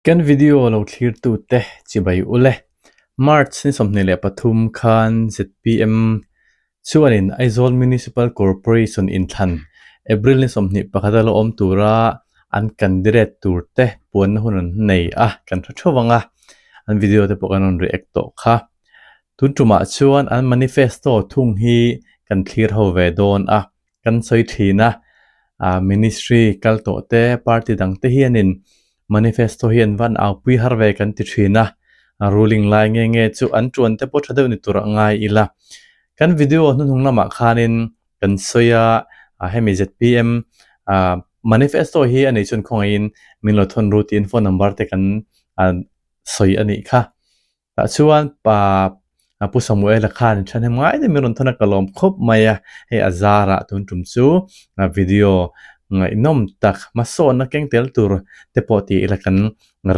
Kan video lo thlirtute chibai ule. March ni 23 khan zpm chuanin Aizawl Municipal Corporation inthlan April ni 21 a la awm tura an candidate turte puanna hun an nei a, kan hre theuh ang a, an video te pawh kan rawn react tawh kha. Tun tumah chuan an manifesto thung hi kan thlir ho ve dawn a. Kan sawi thin a, ministry kal tawh te, party dang te hianin manifesto hi an van aupui har ve kan ti thin a, ruling lai nge nge chu an tuan te pawh tha deuh ni tur a ngai ila. Kan video hnuhnung lamah khanin kan sawi a, hemi zpm manifesto hi a nei chuan khawngaihin min lo thawn ru tiin phone number te kan sawi a nih kha. Tah chuan pa Pu Samuela khan thahnem ngai deuh min rawn thawn a ka lawm khawp mai a, hei a zarah tun tum chu video ngaihnawm tak hmasawnna keng tel tur te pawh tih ila kan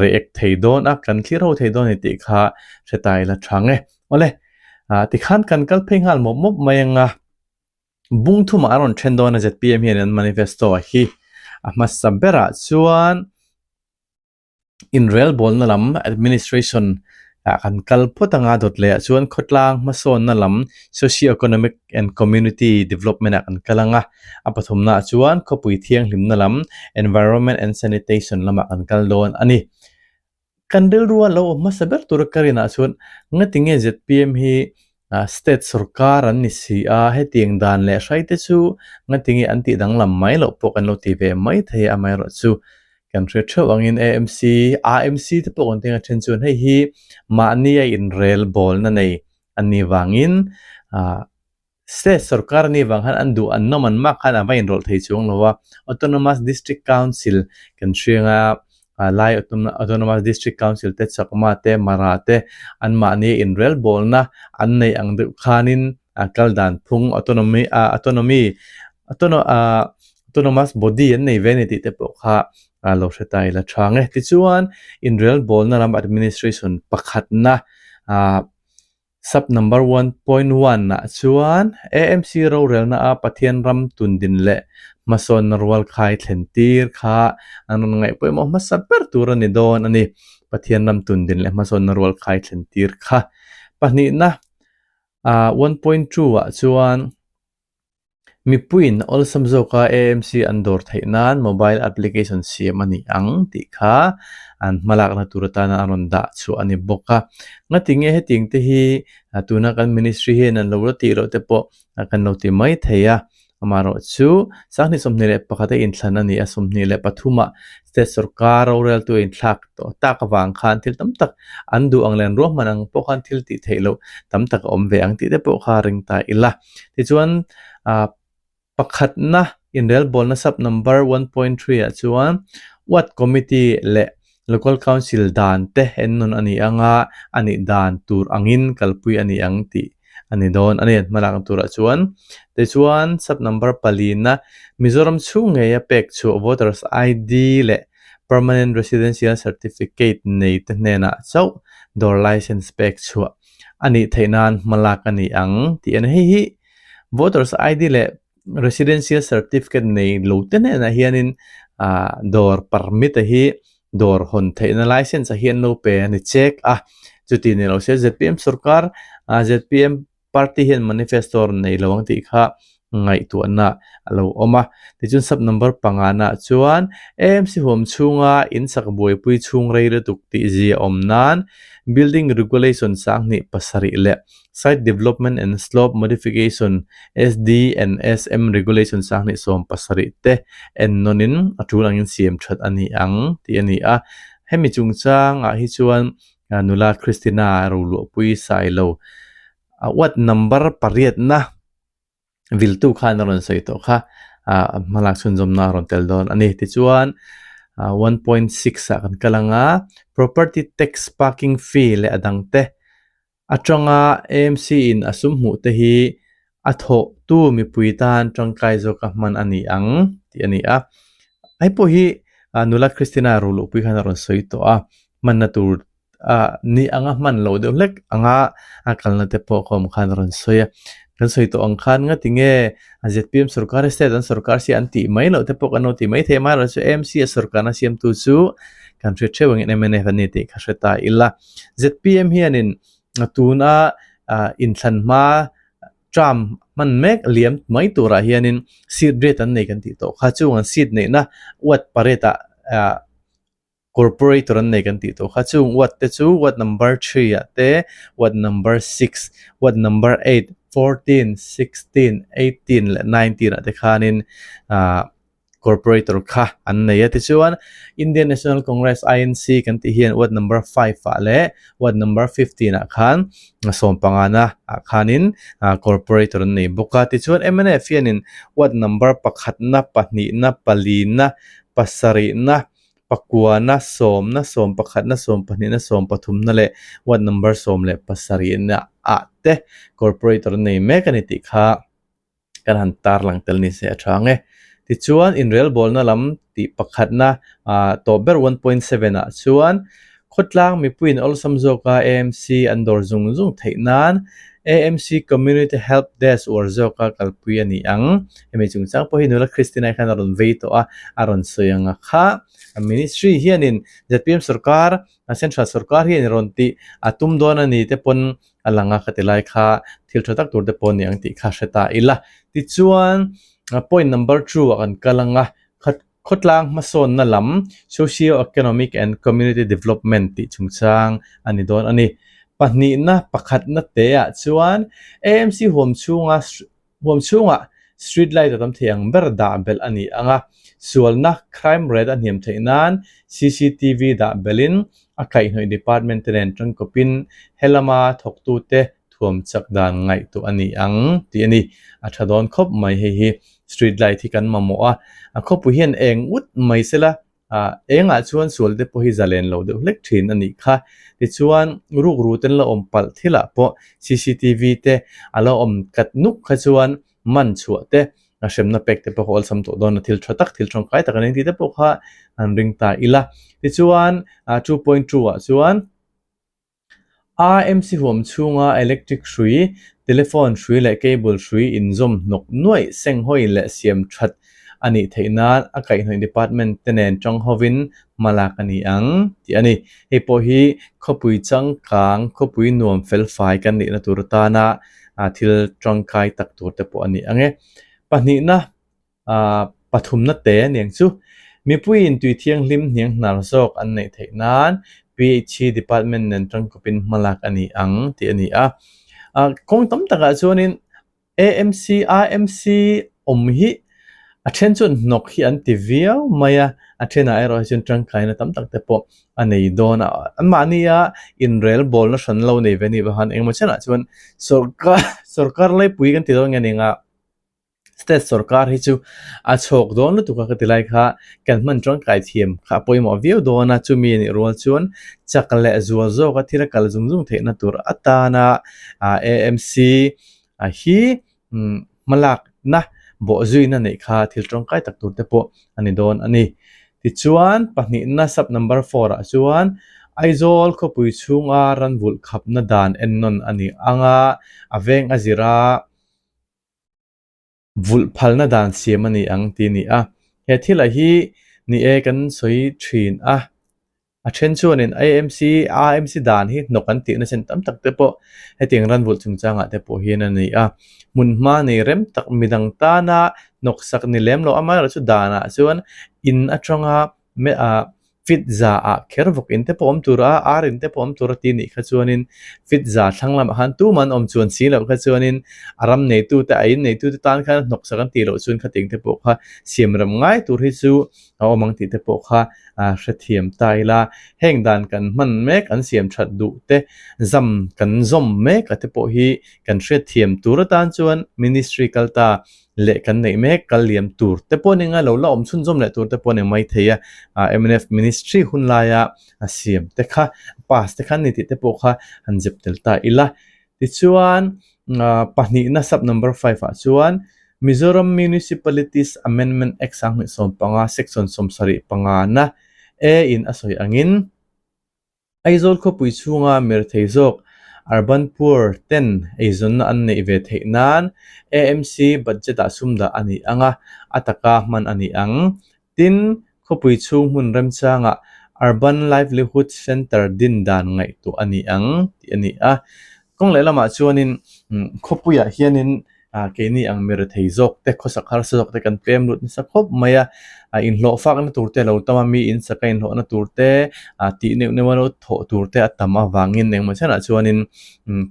react thei dawn a, kan thlir ho thei dawn a ni tih kha hre ta ila tha nge. Awle, tikhan kan kal phei nghal mawp mawp mai ang a, bung thumah a rawn then dawn a zpm hian an manifesto hi a hmasa berah chuan Inrelbawlna lam, administration, ah kan kal phawt anga dawt leh ah chuan khawtlang hmasawnna lam, socio-economic and community development ah kan kal anga, a pathumna ah chuan khawpui thianghlimna lam, environment and sanitation lamah kan kal dawn a ni. Kan rilrua lo awm hmasa ber tura ka rinah chuan ngatinge zpm hi State sorkar an ni si a, hetiang dan leh hrai te chu ngatinge an tih danglam mai loh pawh kan lo ti ve mai thei a, amaherawhchu kan hre theuh angin AMC, AMC te pawh kan tinga then chuan hei hi mahni a inrel bawlna nei an nih vangin State sorkar a nih vang khan an duh an nawm an mak khan a va inrawlh thei chuang lo a, Autonomous District Council kan hriang a, Lai Autonomous District Council te, Chakma te, Mara te anmahni inrelbawlna an neih ang deuh khanin kal dan phung autonomy autonomy autonomous body an nei ve a ni tih te pawh kha lo hre ta ila tha ang e. Tichuan inrelbawlna lam administration pakhatna Sub number 1.1 ah chuan AMC rorelna a Pathian ram tundin leh hmasawnna rual khai thlen tir kha an rawn ngaih pawimawh hmasa ber tur a ni dawn a ni. Pathian ram tundin leh hmasawnna rual khai thlen tir kha. Pahnihna 1.2 ah chuan Mipuiin awlsam zawka AMC an dawr theih nan mobile application siam a ni ang tih kha an hmalakna tur atana a rawn dah chhuah a ni bawk a. Ngatinge hetiang te hi tuna kan ministry hian an lo la tih loh te pawh kan lo ti mai thei a. Amaherawhchu sanghnih 21 a inthlan a ni a, 23 ah state sorkar roreltu a inthlak tawh tak avang khan thil tam tak an duh ang leh an ruahman ang pawh khan thil tih theih loh tam tak a awm ve ang tih te pawh kha ring ta ila. Tichuan ah pakhatna inrelbawlna sub number 1.3 ah chuan ward committee leh local council dan te ennawn a ni ang a, a nih dan tur angin kalpui a ni ang tih a ni dawn a ni hmalakna turah chuan. Tichuan sub number palina Mizoram chhung ngeia pek chhuah voters ID leh permanent residential certificate nei te hnenah chauh dawr license pek chhuah a nih theih nan hmalak a ni ang tih a ni. Hei hi voters ID leh residential certificate nei lo te hnenah hianin ah dawr permit a hi dawr hawn theihna license ah hian lo pe a ni chek a, chuti ni lo se zpm sorkar ah zpm party hian manifesto a rawn nei lo ang tih kha ngaihtuahna a lo awm a. Tichuan sub number pangana chuan AMC huam chhunga in sak buaipui chhung rei lutuk tih zia awm nan Building Regulation 70 leh Site Development and Slope Modification SD and SM Regulation 2017 te en nawnin a tul angin siam that a ni ang tih a ni a. Hemi chungchangah hi chuan nula Christina Roluahpui Sailo a ward number pariatna viltu khan a rawn sawi tawh kha ah hmalak chhunzawmna a rawn tel dawn a ni. Tichuan ah 1.6 ah kan kal ang a, property tax parking fee leh a dang te atanga AMC in a sum hmuh te hi a thawhtu mipui tan tangkai zawka hman a ni ang tih a ni a. Hei pawh hi nula Christina Roluhpui khan a rawn sawi tawh a, hmanna tur ah ni anga hman loh deuh hlek anga a kalna te pawh ka awm khan a rawn sawi a, kan sawi tawh ang khan ngati nge a zpm sorkar hi state an sorkar si an tih mai loh te pawh kan lo ti mai thei a, amaherawhchu AMC a sorkarna siamtu chu kan hre theuh angin mnf an ni tih kha hre ta ila. Zpm hianin tuna inthlan hma term hman mek liam mai turah hianin seat rate an nei kan tih tawh kha chung an seat neihna ward pariat ah Corporator an nei kan tih tawh kha chung ward te chu ward number 3 ah te ward number 6 ward number 8 14 16 18 leh 19 ah te khanin ah corporator kha an nei a tichuan Indian National Congress INC kan tih hian ward number 5 ah leh ward number 15 ah khan sawmpangana ah khanin ah corporator an nei bawk a tichuan mnf hianin ward number pakhatna pahnihna palina pasarihna pakuana sawmna sawmpakhatna sawmpahnihna sawmpathumna leh ward number 17na ah te corporator nei mek a ni tih kha kan han tarlang tel ni se a tha ang e. Tichuan inrelbawlna lam tih pakhatna ah tawp ber 1.7 ah chuan khawtlang mipuiin awlsam zawka AMC an dawr zung zung theih nan AMC Community Help Desk uar zawka kalpui a ni ang. Hemi chungchang pawh hi nula Christina-i khan a rawn vei tawh a, a rawn sawi ang a kha. Ministry hianin zpm sorkar, Central sorkar hian rawn tih a tum dawn a ni te pawn a lang a ka ti lai kha thil tha tak tur te pawh a ni ang tih kha hre ta ila. Tichuan point number 2 ah kan kal ang a, Khawtlang hmasawnna lam, Socio-economic and Community Development tih chungchang a ni dawn a ni. Pahnihna, pakhatna teah chuan AMC huam chhunga huam chhungah street light a tam thei ang ber dah belh a ni ang a, sualna, crime rate, a hniam theih nan cctv dah belhin a kaihhnawih department te nen tangkawpin helama thawktute thuam chak dan ngaihtuah a ni ang tih a ni. A tha dawn khawp mai hei hi street light hi kan mamawh a, a khawpui hian eng ut mai sela ah engah chuan sual te pawh hi zalen lo deuh hlek thin a nih kha. Tichuan rukru ten la awm palh thilah pawh cctv te a la awm kat nuk kha chuan man chhuah te a hremna pek te pawh kha awlsam tawh dawn a, thil tha tak thil tawngkai tak a ni ang tih te pawh kha an ring ta ila. Tichuan 2.2 ah chuan. AMC huam chhunga electric hrui, telephone hrui leh cable hrui inzawm hnawk nuaih senghawi leh siam that a nih theih nan a kaihhnawih department te nen tang hovin hma lak a ni ang tih a ni. Hei pawh hi khawpui changkang, khawpui nuam felfai kan nihna tur atana thil tangkai tak tur te pawh a ni ang e. Pahnihna. Ah, pathumna te a niang chu. Mipuiin tui thianghlim hniang hnar zawk an neih theih nan PHE department nen tangkawpin hmalak a ni ang tih a ni a. Ah, kawng tam takah chuanin AMC, IMC awm hi a then chuan hnawk hi an ti viau mai a, a thenah erawh hi chuan tangkaina tam tak te pawh a nei dawn a. Anmahnia inrel bawlna hran lo nei ve anih vang khan engemaw chenah chuan sorkar, sorkar laipui kan ti dawn nge nia. State sorkar hi chu a chhawk dawn lutuk a ka ti lai kha kan hman tangkai thiam kha a pawimawh viau dawn a, chumi a nih rual chuan chak leh zual zawka thil a kal zung zung theihna tur atana AMC hi hmalakna bawhzuina neih kha thil tangkai tak tur te pawh a ni dawn a ni. Tichuan pahnihna sub number 4 ah chuan Aizawl khawpui chhunga ranvulh khapna dan ennawn a ni ang a, a veng a zir a. Vulh phalna dan siam a ni ang tih a ni a. He thila hi ni e kan sawi thin a. A then chuanin AMC, AMC dan hi hnawk an tihna chen tam tak te pawh hetiang ran vulh chungchangah te pawh hian a ni a. Hmun hma nei rem tak midang tana hnawksak ni lem lo amaherawhchu danah chuan in atanga Fit za ah kher vawk in te pawh awm tur a, ar in te pawh awm tur a ti nih kha chuanin fit za thlang lamah khan tumah an awm chuan si loh kha chuanin a ram neitu te a in neitu te tan khan hnawk sak an tih loh chuan khating te pawh kha siam ram ngai tur hi chu a awm ang tih te pawh kha hrethiam ta ila. Heng dan kan hman mek an siam that duh te zam kan zawm mek a te pawh hi kan hriatthiam tur atan chuan ministry kal ta leh kan neih mek kal liam tur te pawh ni ngai lo la awm chhunzawm leh tur te pawh ni mai thei a, mnf ministry hun laia a siam te kha pass te kha an ni tih te pawh kha han zep tel ta ila. Tichuan pahnihna sub number 5 ah chuan Mizoram Municipalities Amendment Act 2015 section 75 na A in a sawi angin Aizawl khawpui chhunga mirthei zawk Urban Poor ten eizawnna an neih ve theih nan AMC budget-ah sum dah a ni ang a, a taka hman a ni ang. Tin, khawpui chhung hmun remchangah Urban Livelihood Centre din dan ngaihtuah a ni ang tih a ni a. Kawng lehlamah chuanin khawpuiah hianin keini ang mi rethei zawk te, khawsak harsa zawk te kan pem lut nasa khawp mai a. Inhlawh fakna tur te a lo tam a, mi insaka inhlawhna tur te, tih neuh neuh a lo thawh tur te a tam avangin engmaw chenah chuanin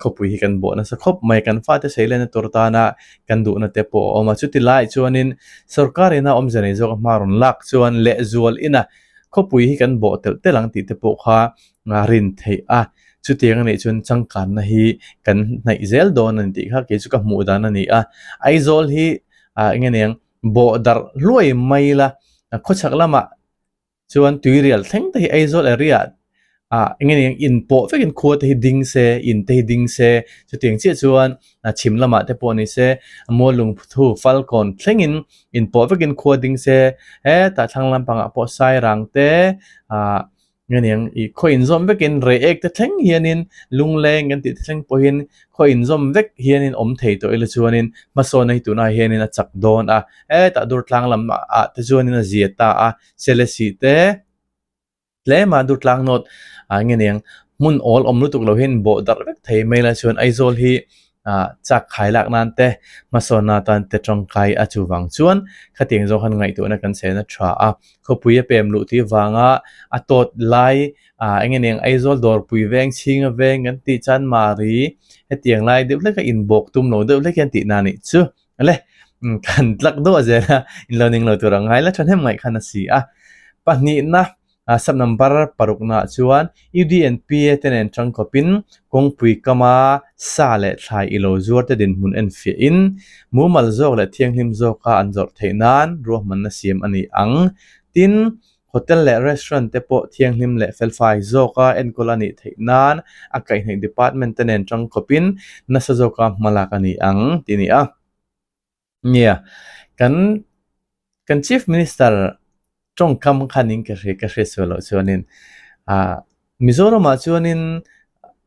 khawpui hi kan bawh nasa khawp mai. Kan fate seilenna tur atana kan duhna te pawh a awm a. Chuti laiah chuanin sorkar ina awmze nei zawk a hma rawn lak chuan lehzual ina khawpui hi kan bawh telh telh ang tih te pawh kha rin theih a. Chutiang a nih chuan changkanna hi kan hnaih zel dawn a ni tih kha kei chu ka hmuh dan a ni a. Aizawl hi ah eng nge niang bawh darh hluai mai la khawchhak lamah chuan tuirial thleng te hi Aizawl area ah eng nge niang in pawh vekin khua te hi ding se in te hi ding se chutiang chiah chuan chhim lamah te pawh ni se Mualungthu Falkawn thlengin in pawh vekin khua ding se hetah thlang lampangah pawh Sairang te ah nge niang ih khaw inzawm vekin Reiek te thleng hianin Lungleng kan tih te thleng pawhin khaw inzawm vek hianin awm thei tawh ila chuanin hmasawnna hi tunah hianin a chak dawn a hetah Durtlang lamah ah te chuanin a zia ta a Selesih te tlema Durtlang North ah nge niang hmun awl awm lutuk lo hian bawh darh vek thei mai la chuan Aizawl hi ah chak khai lak nan te hmasawnna atan te tangkai a chuvang chuan khatiang zawng khan ngaihtuahna kan chen a tha a khawpui a pem luh tih avanga a tawt lai ah eng nge niang Aizawl dawrpui veng chhinga veng kan tih chuan Mari hetiang lai deuh hlek a inbawk tum lo deuh hlek hian tihna a nih chu le kan tlak duah zel a in lo ning lo tur a ngai la thahnem ngaih khan a si a pahnihna sub number parukna ah chuan UDNPA te nen tangkawpin kawngpui kama sa leh thlai i lo zuar te dinhmun enfiah in mumal zawk leh thianghlim zawka an zawrh theih nan ruahmanna siam a ni ang. Tin, hotel leh restaurant te pawh thianghlim leh felfai zawka enkawl a nih theih nan a kaihhnaih department te nen tangkawpin nasa zawka hmalak a ni ang tih a ni a. Nia, kan kan Chief Minister tawngkam khanin ka hria ka hriat sual loh chuanin ah Mizoramah chuanin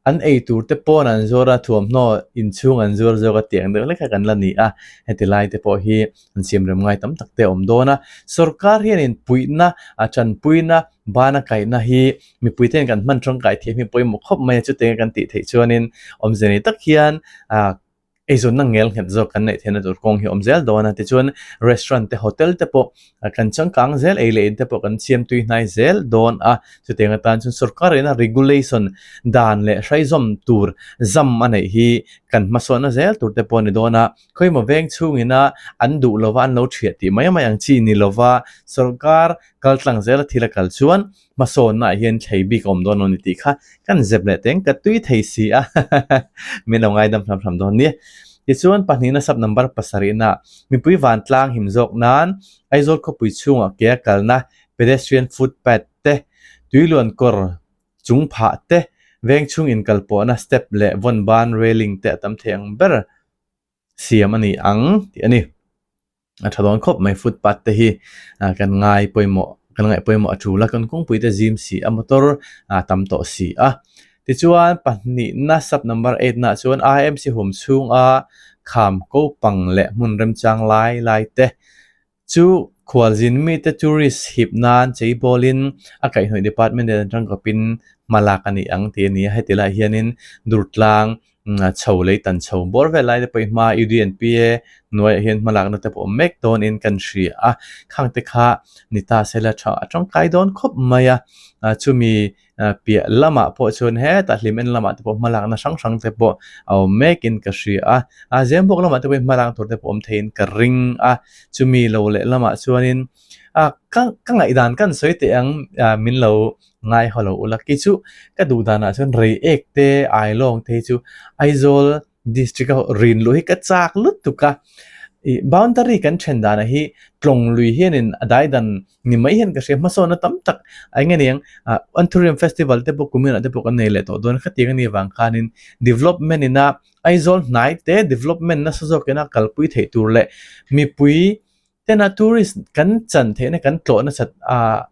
an ei tur te pawn an zuar a, thuamhnaw inchhung an zuar zawk a tih ang deuh hlek kha kan la ni a, heti lai te pawh hi an siamrem ngai tam tak te a awm dawn a. Sorkar hianin puihna a tanpuina bana kaihna hi mipui ten kan hman tangkai thiam hi pawimawh khawp mai a, chutianga kan tih theih chuanin awmze nei tak hian ah Eizawnna ngel nghet zawk kan neih theihna tur kawng hi a awm zel dawn a, tichuan restaurant te hotel te pawh kan changkang zel ei leh in te pawh kan siam tui hnai zel dawn a, chutiang atan chuan sorkar ina regulation dan leh hraizawm tur zam a neih hi kan hmasawnna zel tur te pawh a ni dawn a, khawimaw veng chhungina an duh lova an lo thiah tih mai mai ang chi ni lova sorkar kal tlang zela thil a kal chuan Hmasawnna ah hian thlei bik a awm dawn lo ni tih kha kan zep leh teng ka tui thei si a min lo ngaidam hram hram dawn nia. Tichuan pahnihna sub number pasarihna mipui vantlang him zawk nan Aizawl khawpui chhungah ke a kalna pedestrian footpath te, tuiluan kawr chung phah te, veng chhung inkalpawhna step leh vawn ban railing te a tam thei ang ber siam a ni ang tih a ni. A tha dawn khawp mai footpath te hi kan ngai pawimawh kan ngaih pawimawh a tul a kan kawngpui te zim si a motor a tam tawh si a tichuan pahnihna sub number eight nah chuan I_M_C hum chhunga kham ko pang leh hmun remchang lai lai te chu khualzin mite tourist hip nan chei bawlin a kaihhnawih department nen tangkawpin hma lak a ni ang tih a ni a heti lai hianin durtlang chho lei tan chho bawr vel lai te pawh hi hma U_D_N_P_A hnuaiah hian hmalakna te pawh awm mek dawnin kan hria a khang te kha ni ta sela tha a tangkai dawn khawp mai a chumi piah lamah pawh chuan hetah hlim en lamah te pawh hmalakna hrang hrang te pawh a awm mekin ka hria a a zembawk lamah te pawh hi hmalak tur te pawh awm theiin ka ring a chumi lo leh lamah chuanin a ka ka ngaihdan kan sawi teh ang min lo ngai haw lo ula kei chu ka duh danah chuan Reiek te Ailawng te hi chu Aizawl district a rin luh hi ka chak lutuk a ih boundary kan then danah hi tlawng lui hianin a daidan ni mai hian ka hria hmasawnna tam tak eng nge niang ah Anthurium festival te pawh kumin ah te pawh kan nei leh tawh dawn khatiang a nih avang khanin development ina Aizawl hnai te development nasa zawkin a kalpui theih tur leh mipui tena tourist kan chan theihna kan tlawh nasat ah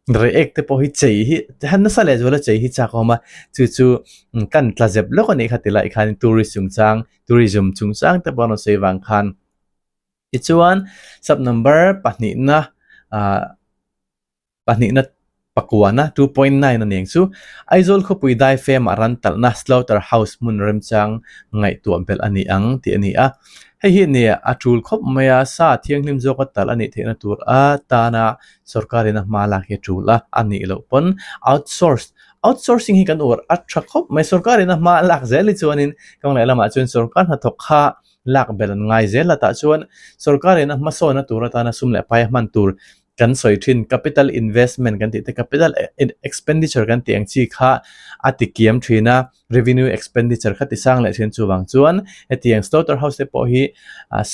Reiek te pawh hi chei hi han nasa leh zuala chei hi chak a awm a chu chu kan tla zep lawk a nih kha ti lai khan tourist chungchang tourism chungchang te pawh a rawn sawi vang khan tichuan sub number pahnihna ah pahnihna. Pakuana, 2.9 a neng chu Aizawl khawpui daifemah ran talhna slaughter house hmun remchang ngaihtuah belh a ni ang tih a ni a. Hei hi nia a tul khawp mai a, sa thianghlim zawka talh a nih theihna tur atana sorkarin a hma lak hi a tul a, a nih loh pawn outsource, outsourcing hi kan uar a tha khawp mai, sorkarin a hma lak zel hi chuanin kawng leh lamah chuan sorkar hnathawk kha lak belh an ngai zel a, tah chuan sorkarin a hmasawnna tur atana sum leh pai a hman tur kan sawi thin capital investment kan tih te capital expenditure kan tih ang chi kha a ti kiam thin a, revenue expenditure kha ti sang leh thin chuvang chuan hetiang slaughter house te pawh hi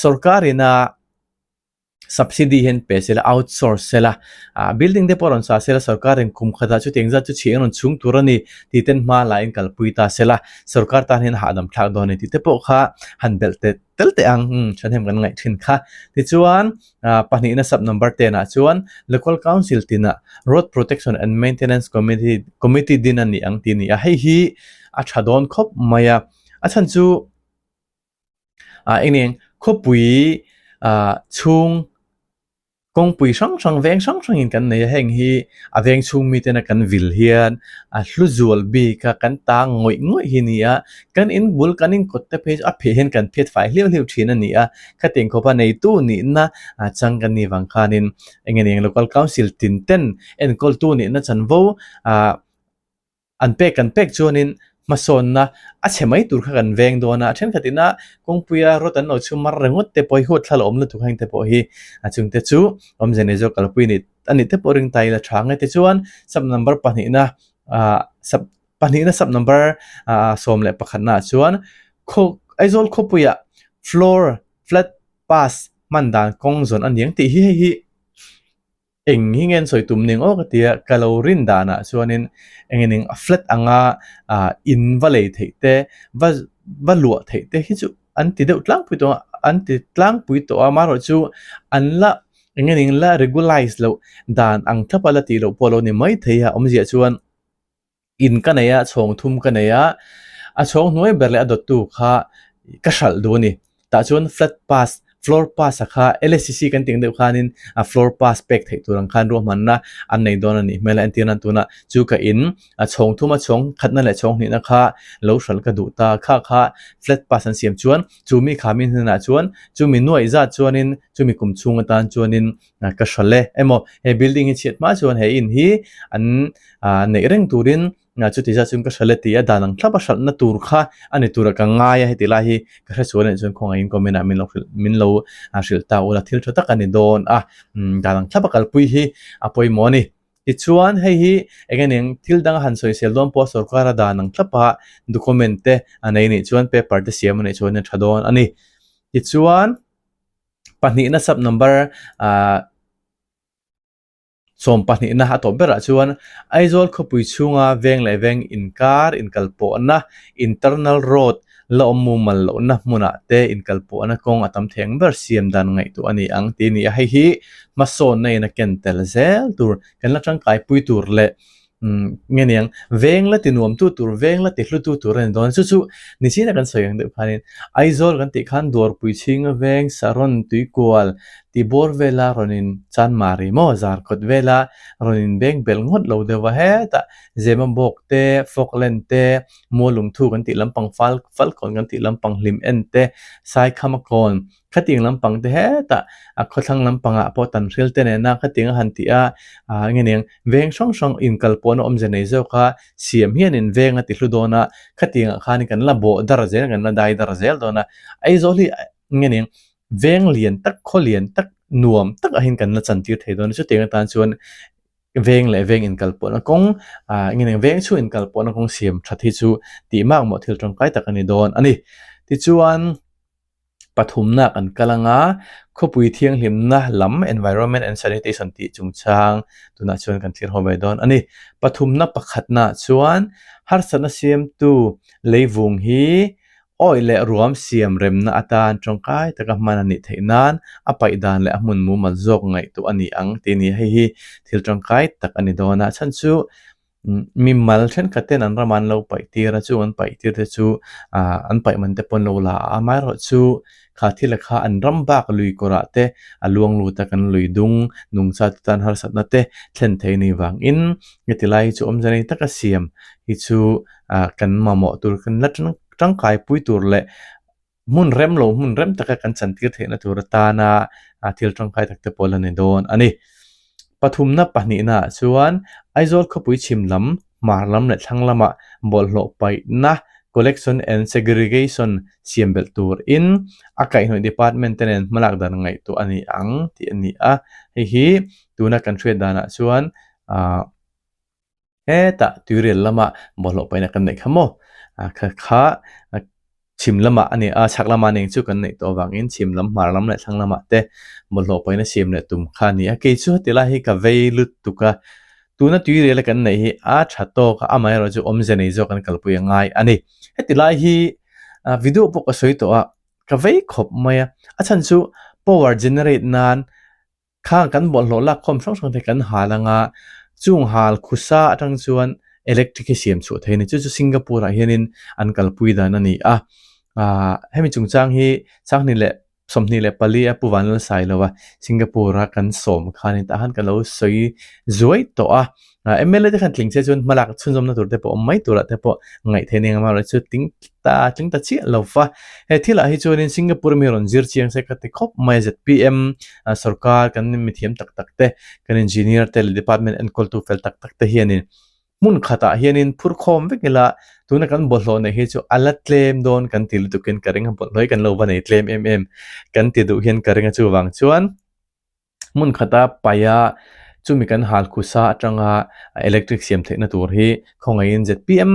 sorkar ina subsidy hian pe sela outsource sela ah building te pawh rawn sa sela sorkar in kum khatah chutiang zat chu chhiah rawn chhung tur a ni tih ten hma la in kalpui ta sela sorkar tan hian hahdam thlak dawn a ni tih te pawh kha han belh tel tel teh ang umm thahnem kan ngaih thin kha tichuan ah pahnihna sub number ten ah chuan local council tinah road protection and maintenance committee committee din a ni ang tih a ni a hei hi a tha dawn khawp mai a a chhan chu ah eng eng khawpui ah chhung kawngpui hrang hrang veng hrang hrangin kan nei a heng hi a veng chhung mite na kan vil hian a hlu zual bik a kan ta ngawih ngawih hi a ni a kan in bul kan in kawt te phei chu a pheh hian kan phiat fai hliau hliau thin a ni a khatiang khawpa neitu nihna ah chang kan nih vang khanin eng nge ni local council tin ten enkawltu nihna chanvo ah An pek kan pek chuanin hmasawnna a chhe mai tur kha kan veng dawn a, a thenkhat ina kawngpuia rawt an lo chhum mar ringawt te pawh hi huat thla la awm lutuk heng te pawh hi a chungte chu awmze nei zawk kalpui ni a nih te pawh ring ta ila tha nge tichuan sub number pahnihna ah sub pahnihna sub number ah 11 ah chuan khaw Aizawl khawpuiah floor flat pass hman dan kawng zawn a niang tih hi hei hi. Eng hi nge an sawi tum ning aw ka ti a, ka lo rin danah chuanin eng eng a flat anga ah in va lei theih te va va luah theih te hi chu an ti deuh tlangpui tawh a an ti tlangpui tawh a amaherawhchu an la eng eng la regulise loh dan ang thlap a la tih loh pawh a lo ni maithei a awmzia chuan. In ka nei a, chhawng thum ka nei a, a chhawng hnuai ber leh a dawttu kha ka hralh duh a ni. Tah chuan flat pass, floor pass a kha LSCC kan tih ang deuh khanin a floor pass pek theih tur ang khan ruahmanna an nei dawn a nih hmel a, entir nan tunah chu ka in a chhawng thum a chhawng khatna leh chhawng hnihna kha lo hralh ka duh ta, kha kha flat pass an siam chuan chumi kha mi hnenah chuan chumi nuaih zat chuanin chumi kum chhung atan chuanin ka hralh e emaw he building hi chhiat hma chuan he in hi an ah neih reng turin chuti zat chuan ka hralh e tih a dan ang thlap a hralhna tur kha a ni tura ka ngai a heti lai hi ka hre sual anih chuan khawngaih in comment ah min lo hrilh min lo hrilh ta ula thil tha tak a ni dawn a dan ang thlap a kalpui hi a pawimawh a ni tichuan hei hi eng eng thil dang a han sawisel dawn pawh sorkar a dan ang thlap a document te a nei anih chuan paper te siam anih chuan a tha dawn a ni tichuan. Pahnihna sub number ah 12 na a tawp berah chuan Aizawl khawpui chhunga veng leh veng inkar inkalpawhna internal road la awm mumal lohna hmunah te inkalpawhna kawng a tam thei ang ber siam dan ngaihtuah a ni ang tih a ni a. Hei hi hmasawnna in a ken tel zel tur kan la tangkaipui tur leh Umm nge niang veng la ti nuam tu tur veng la ti hlu tu tur a ni dawn a chu chu nichin a kan sawi ang deuh khanin Aizawl kan tih khan Dawrpui chhinga veng Saron Tuikual tih bawr vela rawn in Chanmari maw Zarkawt vela rawn in beng belh ngawt lo deuh a hetah Zemabawk te Falkland te Mualungthu kan tih lampang fal Falkawn kan tih lampang Hlim en te Saikhamakawn Khatiang lampang te hetah a khawthlang lampangah pawh tan hril te nena khatiang a han tih a, ah nge niang veng hrang hrang inkal pawhna awmze nei zawk a, siam hian in veng a ti hlu dawn a, khatiangah khan kan la bawh dar zel kan la dai dar zel dawn a, Aizawl hi nge niang veng lian tak khaw lian tak nuam tak ah hian kan la chantir thei dawn a chutiang atan chuan veng leh veng inkal pawhna kawng ah nge niang veng chhung inkal pawhna kawng siam that hi chu tih makmawh thil tangkai tak a ni dawn a ni. Tichuan. Pathumna kan kal ang a, khawpui thianghlimna lam environment and sanitation tih chungchang tunah chuan kan thlir haw ve dawn a ni. Pathumna pakhatna chuan harsatna siamtu leivung hi awih leh ruam siam remna atan tawngkai taka hman a nih theih nan a paih dan leh a hmun mumal zawk ngaihtuah a ni ang tih a ni. Hei hi thil tawngkai tak a ni dawn a, chhan chu. Mimal thenkhat ten an ramah an lo paih tir a, chung an paih tir te chu ah an paih man te pawh an lo la a, amaherawhchu kha thil kha an ram bak lui kawrah te a luang lut a, kan lui dung nungcha te tan harsatna te thlen thei a nih vangin heti lai hi chu awmze nei taka siam hi chu ah kan mamawh tur kan la tangkai pui tur leh hmun rem lo hmun rem taka kan chantir theihna tur atana thil tangkai tak te pawh la ni dawn a ni. Pathumna pahnihna ah chuan Aizawl khawpui chhim lam, hmar lam leh thlang lamah bawlhhlawh paihna collection and segregation siam belh turin a kaihhnawih department te nen hmalak dan ngaihtuah a ni ang tih a ni a. Hei hi tuna kan hriat danah chuan ah Hetah tuirial lama bawlhhlawh paihna kan neih kha maw? Kha kha chhim lamah a ni a, chhak lamah nen chu kan neih tawh avangin chhim lam, hmar lam leh thlang lamah te bawlhhlawh paihna siam leh tum kha a ni a. Kei chu heti lai hi ka vei lutuk a, tuna tuiriala kan neih hi a tha tawk a, amaherawhchu chu awmze nei zawk an kalpui a ngai a ni. Heti lai hi video pawh ka sawi tawh a, ka vei khawp mai a, a chhan chu power generate nan Khang kan bawlhhlawh lakkhawm hrang hrang te kan hal anga chung hal khusa atang chuan electric hi siam chhuah thei a ni. Chu chu Singapore ah hianin an kalpui dan a ni a. Aaa hemi chungchang hi Sanghnih leh 24 a Pu Vanlalsai lova Singapore a kan sawm khanin tah khan ka lo sawi zuai tawh a. Mla te khan tling che chuan hmalak chhunzawmna tur te pawh awm mai turah te pawh ngaih theih a ni ang amaherawhchu chu tling ta tling ta chiah lo va. He thilah hi chuanin Singapore mi rawn zir chiang se ka ti khawp mai a zpm sorkar kan mithiam tak tak te kan engineer te leh department enkawltu fel tak tak te hianin hmun khatah hianin phur khawm vek ila tuna kan bawlhhlawh neih hi chu a la tlem dawn kan ti lutukin ka ring a bawlhhlawh hi kan lo va nei tlem em em kan ti duh hian ka ring a chuvang chuan. Hmun khata paia chumi kan hal khusa atanga electric siam theihna tur hi khawngaihin zpm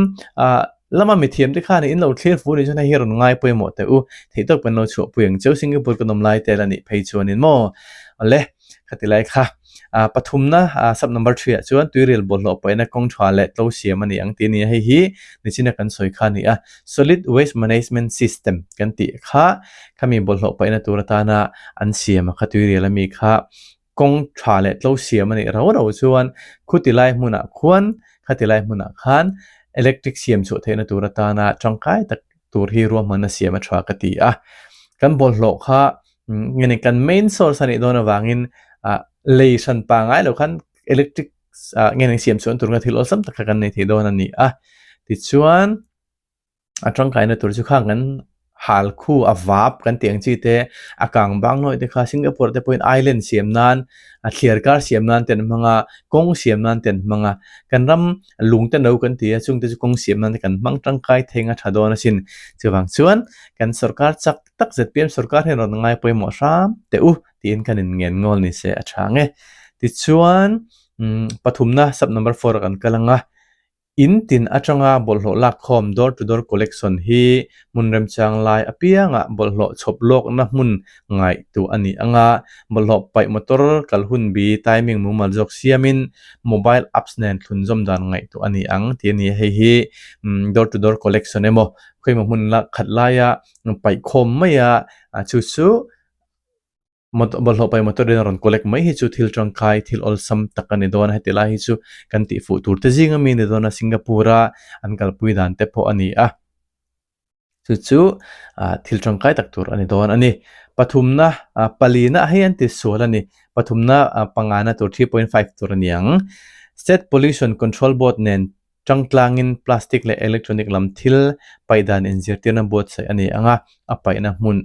lama mithiam te khan in lo thlir fu anih chuan hei hi rawn ngai pawimawh teh u theihtawp kan lo chhuahpui ang cheu Singapore kan awm lai te la nih phei chuanin maw awle khati lai kha pathumna sub number 3 ah chuan tuiril bawlhhlawh paihna kawng tha leh tlo siam a ni ang tih a ni a hei hi nichina kan sawi kha a ni a solid waste management system kan tih kha Khami bawlhhlawh paihna tur atana an siam a kha tuirial ami kha kawng tha leh tlo siam a nih rau rau chuan khuti lai hmunah khuan khati lai hmunah khan electric siam chhuah theihna tur atana tangkai tak tur hi ruahmanna siam a tha ka ti a. Kan bawlhhlawh kha nge ni kan main source a nih dawn avangin ah lei hran pangngai lo khan electric ah nge ni siam chhuahna tur kha thil awlsam tak kha kan nei thei dawn a ni a. Tichuan. A tangkaina tur chu khang kan hal khu a vap kan tih ang chi te a kang bang nawi te kha Singapore te pawhin island siam nan a thliar kar siam nan te an hmang a kawng siam nan te an hmang a kan ram lung te no kan ti a chung te chu kawng siam nan te kan hmang tangkai theng a tha dawn asin chuvang chuan kan sorkar chak tak zpm sorkar hian rawn ngai pawimawh hram teh u tiin kan in ngen ngawl ni se a tha ang e tichuan pathumna sub number 4 ah kan kal ang a. In tin atanga bawlhhlawh lakkhawm door to door collection hi hmun remchang lai apiangah bawlhhlawh chhawp lawkna hmun ngaihtuah a ni ang a, bawlhhlawh paih motor kal hun bi timing mumal zawk siamin mobile apps nen thlunzawm dan ngaihtuah a ni ang tih a ni a, hei hi door to door collection emaw khawimaw hmun khat laia paihkhawm maia chu chu Motor bawlhhlawh paih motor in a rawn collect mai hi chu thil tangkai thil awlsam tak a ni dawn a heti lai hi chu kan tih fuh tur te zing ami a ni dawn a Singapore a an kalpui dan te pawh a ni a chu chu ah thil tangkai tak tur a ni dawn a ni pathumna ah palina hei an ti sual a ni pathumna ah pangana tur 3.5 tur a ni ang state pollution control board nen tangtlangin plastic leh electronic lam thil paih dan inzirtirna buatsaih a ni ang a a paihna hmun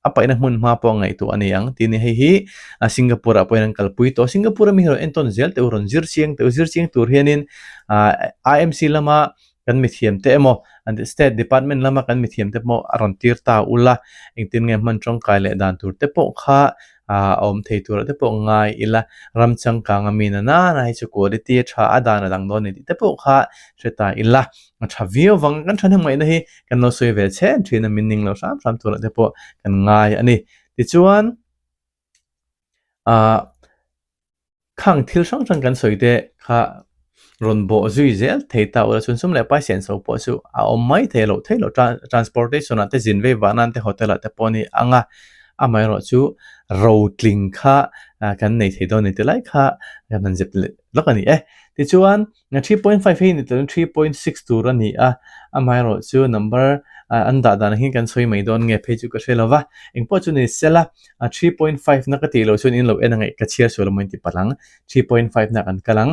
a paihna hmun hma pawh a ngaihtuah a ni ang tih a ni. Hei hi Singapore ah pawhin an kalpui tawh. Singapore ami hi rawn entawn zel teh u, rawn zir chiang teh u. Zir chiang tur hianin IMC lama kan mithiam te emaw state department lama kan mithiam te pawh a rawn tir ta ula, engtin nge hman tawngkai leh dan tur te pawh kha a awm thei turah te pawh ngai ila. Ram changkang ami na nana hi chu quality a tha a, dan a dang dawn a ni tih te pawh kha hre ta ila. A tha viau vang, kan thahnemngaihna hi kan lo sawi ve chhen thin a, min ning lo hram hram turah te pawh kan ngai a ni. Tichuan, ah khang thil hrang hrang kan sawi te kha rawn bawh zui zel thei ta ula chuan sum leh pai senso pawh chu a awm mai thei loh thei loh transportation ah te zin vei vah nan te hotel ah te pawh a ni ang a, amaherawh chu rotling kha kan nei thei dawn a ni ti lai kha kan han zep leh lawk a ni e. Tichuan, 3.5 hi ni telin 3.6 tur a ni a, amaherawhchu number an dah dan ang hian kan sawi mai dawn nge phei chu ka hre lo va, engpawh chu ni sela 3.5 na ka tih loh chuan in lo en angaih ka chhiar sual emaw in ti palh ang, 3.5 na kan kal ang.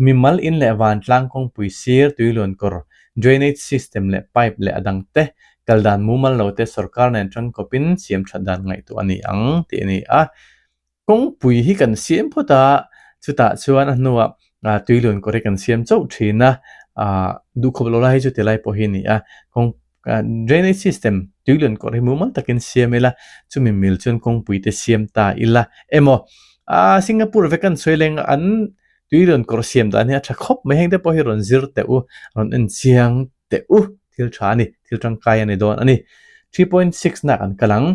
Mimal in leh vantlang kawngpui sir tuiluan kawr, drainage system leh pipe leh a dang te kal dan mumal lo te sorkar nen tangkawpin siam that dan ngaihtuah a ni ang tih a ni a. Kawngpui hi kan siam phawt a, chutah chuan a hnuah tuiluan kawr hi kan siam chauh thin a, duhkhawp loh lai hi chu ti lai pawh hi a ni a, kawng drainage system tuiluan kawr hi mumal takin siam ila, chumi mil chuan kawngpui te siam ta ila emaw Singapore vek an sawi leng an tuiluan kawr siam dan hi a tha khawp mai, heng te pawh hi rawn zir teh u, rawn en chiang teh u, thil tha a ni, thil tangkai a ni dawn a ni. 3.6 nak an kal ang.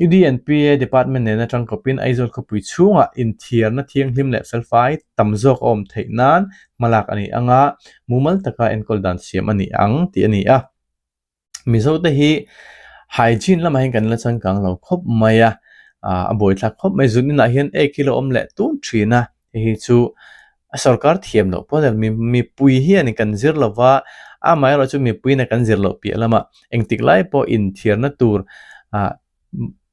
UDNPA Department nena tangkawpin Aizawl khawpui chhungah inthiarna thianghlim leh felfai tam zawk a awm theih nan hmalak a ni ang a, mumal taka enkawl dan siam a ni ang tih a ni a. Mizote hi hygiene lamah hian kan la changkang lo khawp mai a, a buaithlak khawp mai. Zun inah hian ek hi la awm leh tun thin a, hei hi chu a sorkar thiam loh pawh a ni lo. Mipui hian kan zir lo va, amaherawh chu mipuiin a kan zir loh piah lamah engtik lai pawh inthiarna tur ah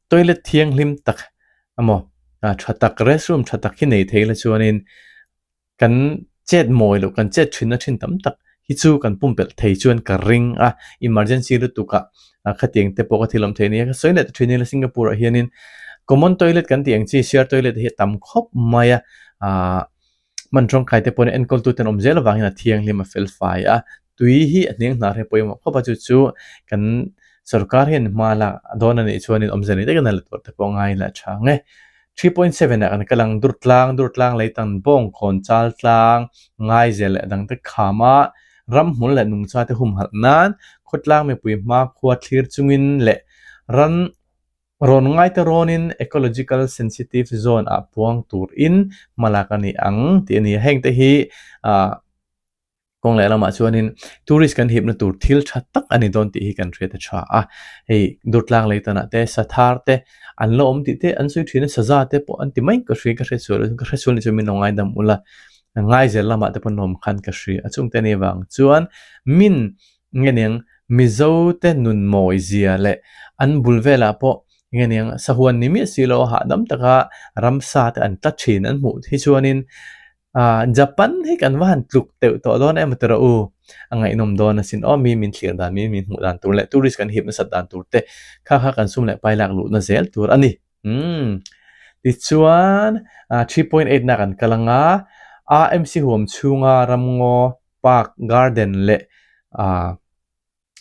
toilet thianghlim tak emaw tha tak restroom tha tak hi nei thei la chuanin Kan chet mawi loh, kan chet thinna thin tam tak hi chu kan pumpelh thei chuan ka ring a, emergency lutuk ah khatiang te pawh ka thil awm thei a nia, ka sawi leh ta thin ila Singapore ah hianin common toilet kan tih ang chi share toilet hi a tam khawp mai a, ah hman tawngkai te pawhin enkawl tu ten awm zel avangin a thianghlim a fel fai a, tui hi a hniang hnar hi a pawimawh khawp a chu chu kan sorkar hian hma lak dawn a nih chuanin awmze nei takin a la tur te pawh ngai la tha ang e. 3.7 ah kan kal ang, Durtlang, Durtlang leitan Bawngkawn chal tlang, Ngaizel leh dangte khama ramhmul leh nungcha te humhalh nan khawtlang mipui hmakhua thlir chungin leh ran rawn ngaite rawnin ecological sensitive zone ah puang turin hmalak a ni ang tih a ni a, hengte hi ah Kawng leh lamah chuanin tourist kan hipna tur thil tha tak a ni dawn tih hi kan hriat a tha a, hei Durtlang leitanah te Sathar te an la awm tih te an sawi thin a, Saza te pawh an ti mai ka hria ka hriat sual ka hre sual nih chuan min lo ngaidam ula, Ngaizel lamah te pawh an awm khan ka hria a chungte a nih vang chuan min nge niang Mizo te nun mawi zia leh an bul velah pawh nge niang sahuan ni miah si lo a hahdam taka ramsa te an tla thin an hmuh hi chuanin Ah, Japan hi kan va han tluk teuh tawh dawn em tira u. A ngaihnawm dawn asin aw, mi min thlir dan, mi min hmuh dan tur leh tourist kan hip nasat dan tur te kha kha kan sum leh pai lak luhna zel tur a ni. Umm. Tichuan, 3.8 na kan kal anga, AMC huam chhunga ramngaw, park, garden leh ah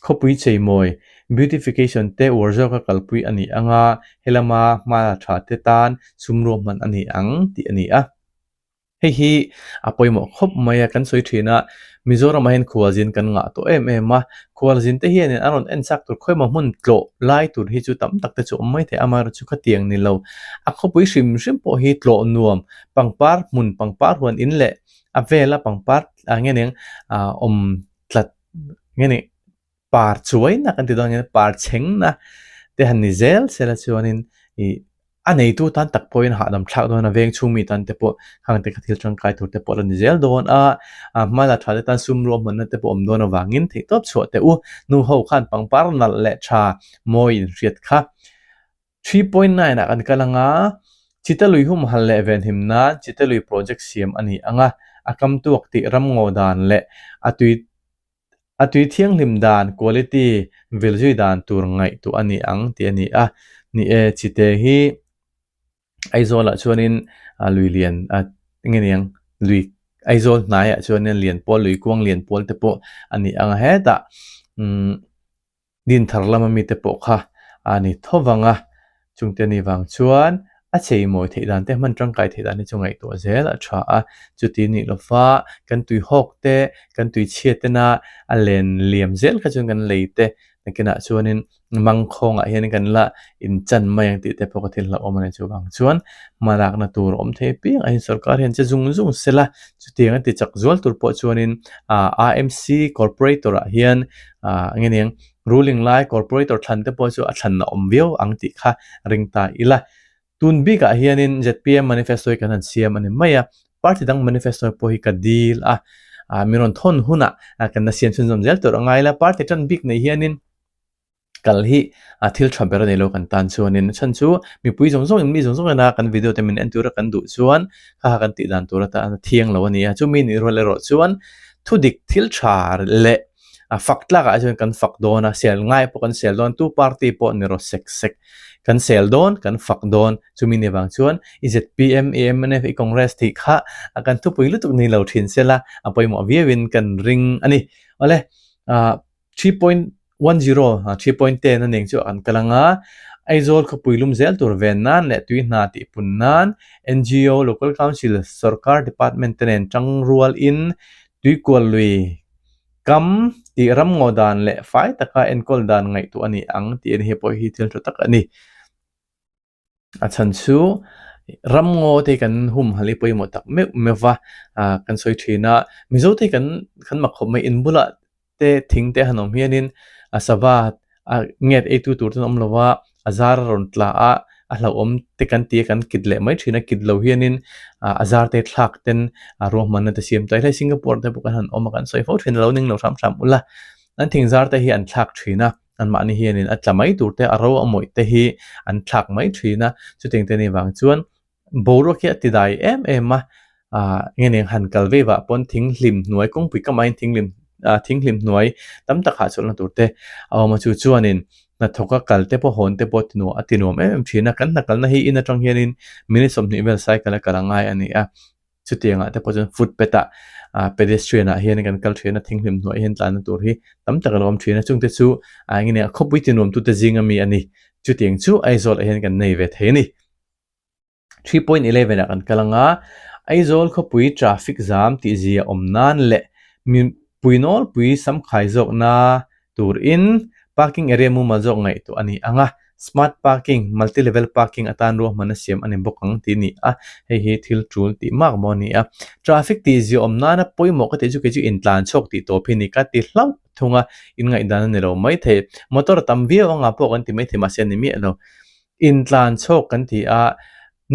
Khawpui cheimawi, beautification, te uar zawka kalpui a ni ang a, helama hma la tha te tan sum ruahman a ni ang tih a ni a. Hei hi a pawimawh khawp mai a, kan sawi thin a, Mizoramah hian khualzin kan ngah tawh em em a, khualzin te hianin an rawn en chak tur khawimaw hmun tlawh lai tur hi chu tam tak te chu awm mai thei a, amaherawhchu chu khatiang ni lo. A khawpui hrim hrim pawh hi tlawh nuam, pangpar hmun, pangpar huan in leh a vela pangpar ah nge ning awm tlat nge ni par chuai na kan ti dawn nge par chheng na te han ni zel sela chuanin ih a neitu tan tak pawhin hahdam thlak dawn a veng chhung mi tan te pawh khang te kha thil tangkai tur te pawh la ni zel dawn a a hma la tha te tan sum ruahmanna te pawh awm dawn avangin theihtawp chhuah teh u nu ho khan pangpar nalh leh tha mawi inhriat kha. 3.9 ah kan kal ang a, Chitalui humhal leh venhim nan Chitalui project siam a ni ang a, a kam tuak tih ramngaw dan leh a tui a tui thianghlim dan quality vil zui dan tur ngaihtuah a ni ang tih a ni a. Ni e, Chite hi Aizawlah chuanin lui lian eng nge niang lui Aizawl hnaiah chuanin lian pawl lui kuang lian pawl te pawh a ni ang a hetah umm Dinthar lama mite pawh kha a ni tho vang a, chungte ni vang chuan a cheimawi theih dan te hman tangkai theih dan hi chu ngaihtuah zel a tha a, chuti nih lova kan tui hawk te, kan tui chhiat tena a len liam zel kha chuan kan lei te nakinah chuanin mangkhawngah hian kan la inchan mai ang tih te pawh ka thil hlauhawm a ni. Chuvang chuan hmalakna tur awm thei apiang ah hian sorkar hian che zung zung sela, chutiang a ti chak zual tur pawh chuanin AMC corporator ah hian ah nge niang ruling lai corporator thlan te pawh chu a thlan a awm viau ang tih kha ring ta ila. Tun bikah hianin zpm manifesto hi kan han siam a ni mai a. Party dang manifesto pawh hi ka dil a, min rawn thawn hunah kan la siam chhunzawm zel tur a ngai la. Party tan bik nei hianin kal hi thil tha ber a ni lo kan tan chuanin a chhan chu mipui zawng zawngin mi zawng zawngina kan video te min en tura kan duh chuan kha kha kan tih dan tur atan a thiang lo a ni a. Chumi nih rual erawh chuan thudik thil tha leh a fak tlak ah chuan kan fak dawn a, sel ngai pawh kan sel dawn, tu party pawh ni rawh sek sek kan sel dawn, kan fak dawn, chumi ni vang chuan i zpm, i mnf, i congress tih kha a kan thupui lutuk ni lo thin sela a pawimawh viau in kan ring a ni. Awle ah 3.10 3.10 a ning chu an kal ang a, Aizawl khawpui lum zel tur ven nan leh tui hna tih pun nan ngo, Local Council, Sorkar Department te nen tangrual in Tuikual lui kam tih ram ngaw dan leh fai taka enkawl dan ngaihtuah a ni ang tih a ni. Hei pawh hi thil tha tak a ni. A chhan chu ram ngaw te kan humhalh hi pawimawh tak meuh meuh va, kan sawi thin a. Mizo te kan kan mak khawp mai inbulah te thing te han awm hianin a sava a nget eitu tur ten awm lo a, a zar a rawn tla a, a hlauhawm te kan ti a kan kit leh mai thin a, kit lo hianin a zar te thlak ten a ruahmanna te siam ta ila Singapore te pawh kan han awm a kan sawi fo thin a lo ning lo hram hram ula an thing zar te hi an thlak thin a, anmahni hianin a tla mai tur te a ro a mawih te hi an thlak mai thin a, chutiang te ni vang chuan Boruak hi a ti dai em em a, ah nge eng han kal vei vah pawn thing hlim hnuai kawngpui kam aiin thing hlim ah thing hlim hnuai tam tak hahchawlhna tur te a awm a chu chuanin hnathawka kal te pawh hawn te pawh ti nuam a ti nuam em em thin a kan hna kalna hi in atang hianin minute 20 vel cycle a kal a ngai a ni a chutiangah te pawh chuan footpath ah ah pedestrian ah hian kan kal thin a thing hlim hnuai hian tlanna tur hi tam tak a lo awm thin a chungte chu ah enge nia khawpui ti nuam tute zinga mi a ni chutiang chu Aizawl ah hian kan nei ve thei a ni. 3.11 ah kan kal ang a, Aizawl khawpui traffic zam tih zia awm nan leh mipui nawlpui samkhai zawkna turin parking area mumal zawk ngaihtuah a ni ang a, smart parking, multi level parking atan ruahmanna siam a ni bawk ang tih a ni a, hei hi thil tul tih mak maw a ni a. Traffic tih zia awm nana pawimawh ka tih chu kei chu intlan chhuak tih tawp hi ni ka ti hlauh thung a, inngaihdan a ni lo maithei. Motor a tam viau anga pawh kan ti maithei mahse a ni miah lo. Intlan chhawk kan ti a,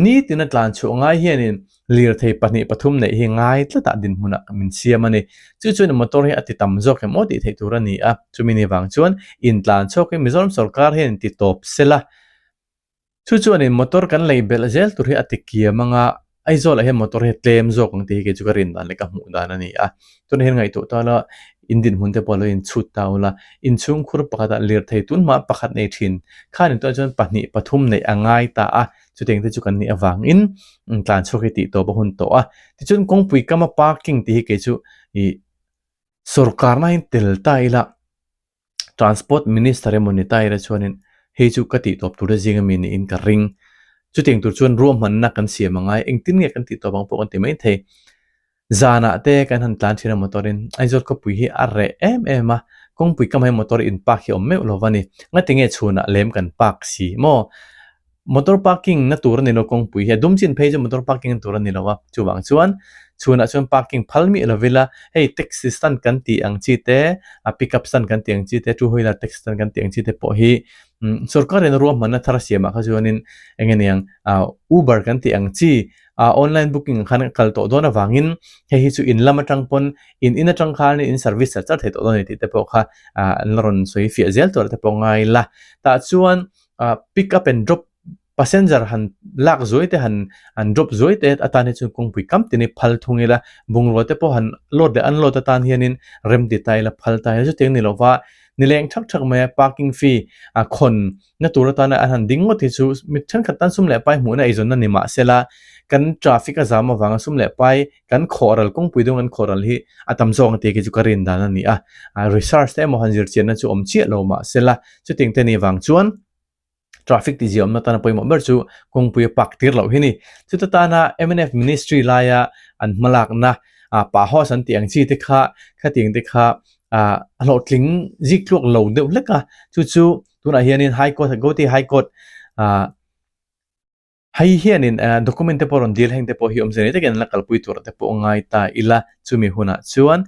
nitin a tlan chhuah ngai hianin lirthei pahnih pathum neih hi ngai tlatah dinhmunah min siam a ni. Chu chuan motor hi a ti tam zawk em aw tih theih tur a ni a, chumi ni vang chuan intlan chhawk hi Mizoram sorkar hian ti tawp sela. Chu chuanin motor kan lei belh zel tur hi a ti kiam anga Aizawlah hian motor hi a tlem zawk ang tih hi kei chu ka rin dan leh ka hmuh dan a ni a. Tunah hian ngaihtuah ta la, in dinhmun te pawh lo inchhut ta ula, inchhung khur pakhatah lirthei tunhma pakhat nei thin khan intuah chuan pahnih pathum neih a ngai ta a, chutiang te chu kan nih avangin tlan chhuak hi tih tawp a hun tawh a. Tichuan kawngpui kama parking tih hi kei chu ih sorkarna hian tel ta ila, Transport Minister emaw ni ta ila chuanin hei chu ka tih tawp tur te zing ami niin ka ring. Chutiang tur chuan ruahmanna kan siam angai, engtin nge kan tih tawp ang pawh kan ti maithei. Zanah te kan han tlan thin a motor in Aizawl khawpui hi a reh em em a, kawngpui kam ah hian motor in park hi a awm meuh lo va ni. Ngatinge chhunah lem kan park si maw? Motor parking na tur a ni lo kawngpui hi a dum chin phei chu motor parking na tur a ni lo a, chuvang chuan chhunah chuan parking phal miah lo ila hei taxi stand kan tih ang chi te a pick up stand kan tih ang chi te two wheeler taxi stand kan tih ang chi te pawh hi umm sorkar in ruahmanna thar a siamah kha chuanin eng nge niang ah uber kan tih ang chi ah online booking ang khan a kal tawh dawn avangin hei hi chu in lam atang pawn in in atang khan in service char char thei tawh dawn a ni tih te pawh kha ah an la rawn sawi fiah zel tur te pawh ngai la tah chuan ah pick up and drop passenger han lak zuai te han han drop zuai te atan hi chuan kawngpui kam tin hi phal thung ila bungrua te pawh han load leh unload atan hianin rem ti ta ila phal ta ila chutiang ni lova nileng thak thak mai a parking fee a khawn na tur atana an han ding ngawt hi chu mi thenkhat tan sum leh pai hmuhna eizawnna ni mahsela kan traffic a zam avanga sum leh pai kan khawhral kawngpui dawng kan khawhral hi a tam zawk ang tih khi chu ka rin dan a ni a, research te emaw han zir chianna chu awm chiah lo mahsela chutiang te ni vang chuan traffic tihzia awmna tana pawimawh ber chu kawngpui a park tir loh hi ni. Chuta tana mnf ministry laia an hmalakna pa house an tih ang chi te kha khatiang te kha a hlawhtling zik tluak lo deuh hlek a, chu chu tunah hianin high court Guwahati high court Hei hianin document te pawh rawn dil heng te pawh hi awmzia nei takin an la kalpui tur te pawh ngai ta ila, chumi hunah chuan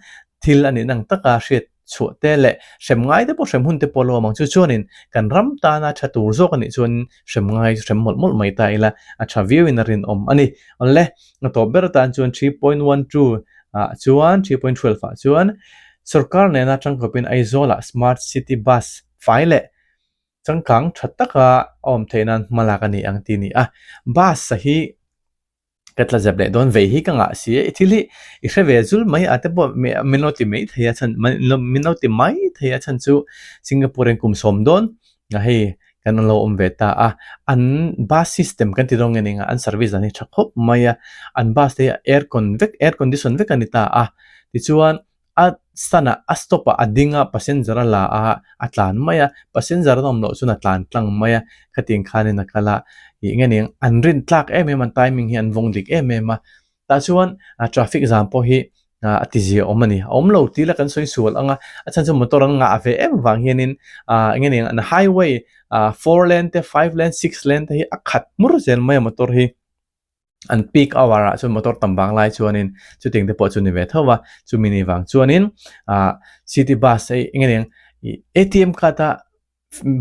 thil a nih nang taka hriat chhuah te leh hrem ngai te pawh hrem hun te pawh a lo awm ang chu chuanin kan ram tana tha tur zawk a nih chuan hrem ngai chu hrem mawlh mawlh mai ta ila a tha viau in a rinawm a ni. Awle a tawp ber atan chuan 3.12 ah chuan 3.12 ah chuan sorkar nena tangkawpin Aizawl ah Smart City Bus fai leh changkang tha taka a awm theih nan hma lak a ni ang tih a ni a. Bus a hi ka tla zep leh dawn vei hi ka ngah si a, i thil hi i hre ve zul mai a te pawh min lo ti mai thei a chhan min lo ti mai thei a chhan chu Singapore in kum sawm dawn a hei kan lo awm ve ta a, an bus system kan ti dawn nge ni ang an service dan hi tha khawp mai a, an bus te hi aircon vek air condition vek a ni ta a, tichuan A stand ah a stop ah a ding a passenger a la a a tlan mai a passenger an awm loh chuan a tlan tlang mai a khatiang khanin a kal a ih nge niang an rin tlak em em a an timing hi an vawng dik em em a tah chuan a traffic zam pawh hi a ti zia awm a ni a awm lo tih la kan sawi sual ang a a chhan chu motor an ngah ve em vang hianin ah eng nge niang an highway ah four lane te five lane six lane te hi a khat hmur zel mai a motor hi. An peak hour ah chuan motor tam vang lai chuanin chutiang te pawh chu ni ve tho va, chumi ni vang chuanin ah city bus hei eng nge ih atm card a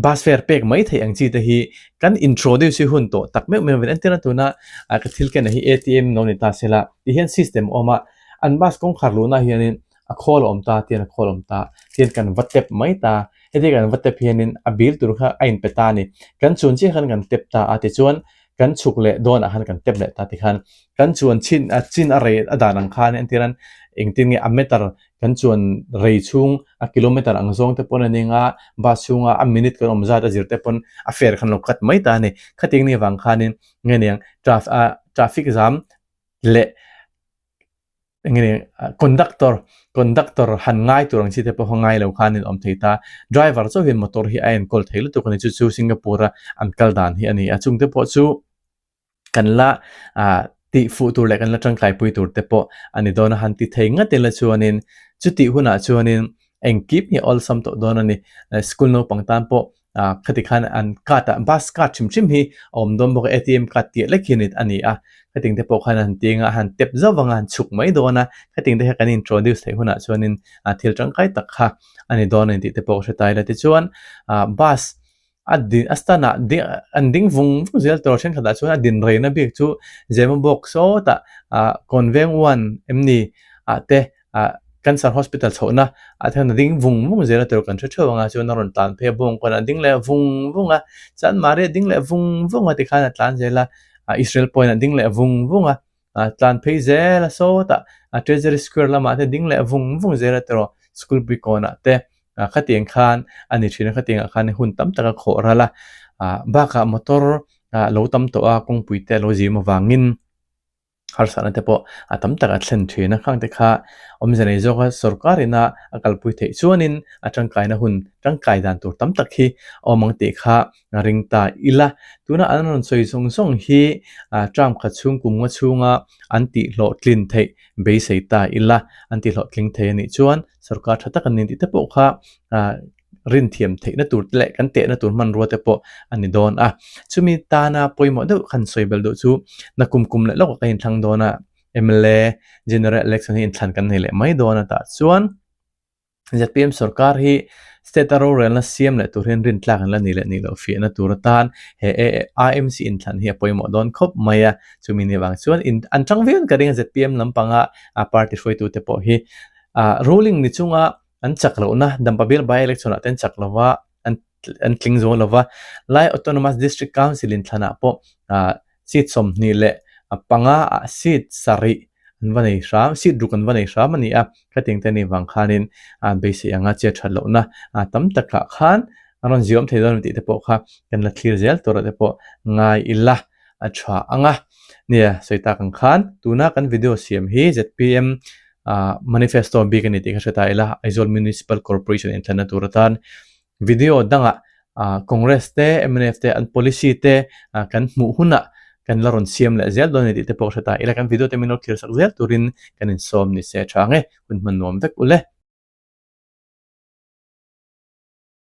bus fare pek mai theih ang chi te hi kan introduce hi hun tawh tak meuh meuh a entir a tuna ah ka thil ken ah hi atm lo ni ta sela ti hian system a awm a, an bus kawngkhar luhna hianin a khawl a awm ta tian a khawl a awm ta tian kan va tap mai ta heti kan va tap hianin a bill tur kha a inpe ta a ni kan chuan chiah khan kan tap ta a tichuan kan chhuk leh dawnah khan kan tap leh ta tikhan kan chuan chin a chin a rei a dan ang khan entir an engtin nge a meter kan chuan rei chhung a kilometer ang zawng te pawn a ning a bus chhunga a minute kan awm zat a zir te pawn a fare khan lo cut mai ta a ni khatiang ni avang khanin nge niang traffic jam leh eng nge conductor conductor han ngai tur ang chi te pawh ngai lo khan in awm thei ta driver chauh hian motor hi a enkawl thei lutuk a ni chu chu Singapore a an kal dan hi a ni a chung te pawh chu kan la ah tih fuh tur leh kan la tangkai pui tur te pawh a ni dawn a han ti thei ngat ila chuanin chutih hunah chuanin engkim hi a awlsam tawh dawn a ni school naupang tan pawh ah khati khan an card ah bus card hrim hrim hi a awm dawn bawk a atm card tih lek hi a ni a khating te pawh khan an ting a han tap zauh vang a han chhuk mai dawn a khating te kha kan introduce theih hunah chuanin ah thil tangkai tak kha a ni dawn a ni tih te pawh ka hre ta ila tichuan ah bus a din a stand ah ding an ding vung vung zel tur thenkhatah chuan a din reina bik chu Zemabawk sawtah ah Kawnveng one em ni ah te ah cancer hospital chhohna ah te hian a ding vung vung zel a tur kan hre theuh ang a chuan a rawn tlan phei a bawng kuan a ding leh vung vung a chuan mahni a ding leh vung vung a tikhan a tlan zel a ah Israel point a ding leh vung vung a ah tlan phei zel a sawtah ah treasury square lamah te ding leh vung vung zel a tiraw school pui kawnah te ah khatiang khan a ni thin a khatiang ah khan hun tam tak a khawh ral a ah bakah motor ah lo tam tawh a kawngpui te a lo zim avangin. harsatna te pawh a tam tak a thlen thin a, khang te kha awmze nei zawk a sorkar ina a kalpui theih chuanin a tangkaina hun tangkai dan tur tam tak hi a awm ang tih kha a ring ta ila. Tuna an rawn sawi zawng zawng hi term khat chhung kum nga chhunga an tih hlawhtlin theih beisei ta ila, an tih hlawhtling thei a nih chuan sorkar tha tak an ni tih te pawh kha rinthiam theihna tur te leh kan tehna tur hmanrua te pawh a ni dawn a. Chumi tana pawimawh deuh khan sawi belh duh chu nakum kum leh lawkah kan inthlang dawn a, mla General Election hi inthlan kan nei leh mai dawn a tah chuan zpm sorkar hi state a rorelna siam leh tur hian rintlak an la ni leh nih loh fiahna tur atan he AMC inthlan hi a pawimawh dawn khawp mai a. Chumi ni vang chuan an tang viau in ka ring a zpm lampanga a party hruaitute pawh hi ruling ni chunga an chak lohna Dampa Bial by election ah te an chak lova an an tling zo lova Lai Autonomous District Council in thlanah pawh ah seat 25 ah seat sarih an va nei hram seat ruk an va nei hram a ni a khatiang te anih vang khanin ah beisei anga chet that lohna ah tam takah khan a rawn ziawm thei dawn tih te pawh kha kan la thlir zel tur ah te pawh ngai ila a tha ang a nia sawi tak ang khan tuna kan video siam hi zpm ah manifesto bik a ni tih ka hre ta ila Aizawl Municipal Corporation inthlanna tur atan video dangah ah Congress te mnf te an policy te ah kan hmuh hunah kan la rawn siam leh zel dawn a ni tih te pawh ka hre ta ila kan video te min lo thlir sak zel turin kan insawm ni se tha ang e hun hman nuam vek ule.